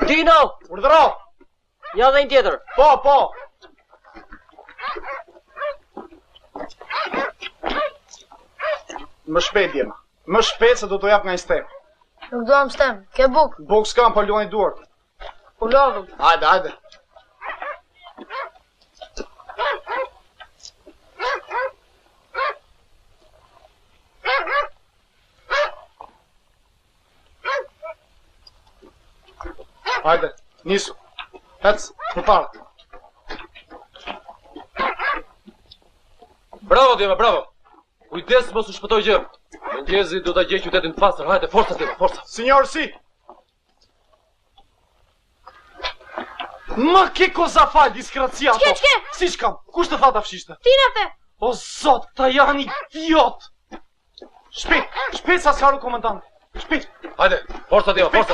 Dino! Urdhëro! Ja dhe një tjetër. Po, po. Më shpejt, djema. Më shpejt se do t'u jap nga një stemë. Nuk duam stemë, ke bukë. Bukë s'kam, po luani duart. U lodhëm. Hajde, hajde. Hajde, nisu. Hec, përpara. Bravo, djema, bravo. Kujdes mos u shpëtojë gjë. Mëngjesi do ta gjej qytetin të pastër. Hajde, forca djema, forca. Signor, si. Ma che cosa fa, disgraziato? Ç'ke, ç'ke? Si ç'kam? Kush të tha ta fshishte? Ti na the. O zot, këta janë idiot. Shpejt, shpejt sa s'ka ardhur komandanti. Shpejt. Hajde, forca djema, forca.